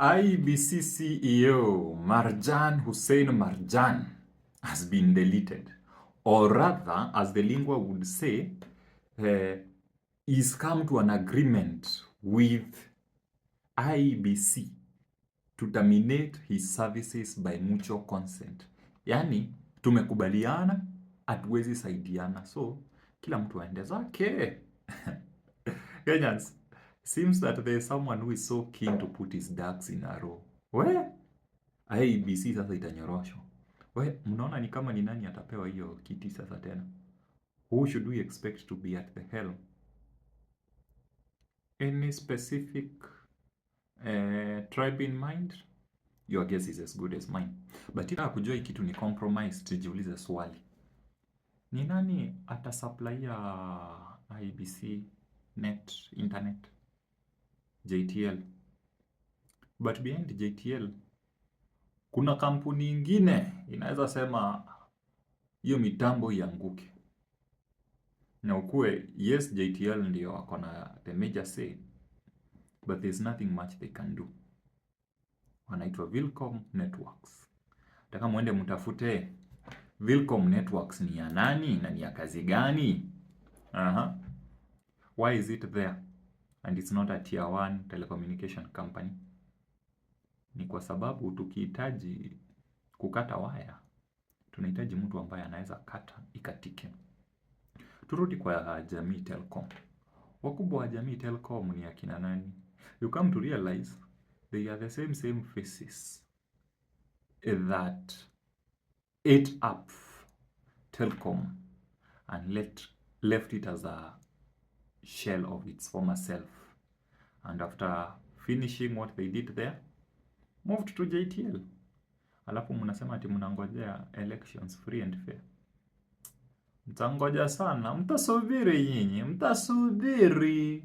IEBC CEO Marjan Hussein Marjan has been deleted. Or rather, as the lingua would say, he's come to an agreement with IEBC to terminate his services by mutual consent. Yani, tumekubaliana, hatuwezi saidiana, so kila mtu aende zake. Kenyans, seems that there is someone who is so keen to put his ducks in a row. We, IEBC sasa itanyoroshwa. We, mnaona ni kama ni nani atapewa hiyo kiti sasa tena? Who should we expect to be at the helm? Any specific tribe in mind? Your guess is as good as mine. But ili kujua hii kitu ni compromise, tujiulize swali. Ni nani atasupplyia IEBC net internet? JTL. But behind JTL kuna kampuni ingine inaweza sema hiyo mitambo ianguke. Na ukue, yes, JTL ndio wako na the major say, but there's nothing much they can do. Wanaitwa Vilcom Networks. Nataka muende mtafute Vilcom Networks ni ya nani na ni ya kazi gani? Aha. Why is it there? And it's not a tier 1 telecommunication company. Ni kwa sababu tukihitaji kukata waya, tunahitaji mtu ambaye anaweza kata ikatike. Turudi kwa Jamii Telcom. Wakubwa wa Jamii Telcom ni akina nani? You come to realize they are the same same faces that ate up Telcom and left it as a shell of its former self. And after finishing what they did there, moved to JTL. Alafu mnasema ati mnangojea elections free and fair. Mtangoja sana, mtasubiri nyinyi, mtasubiri.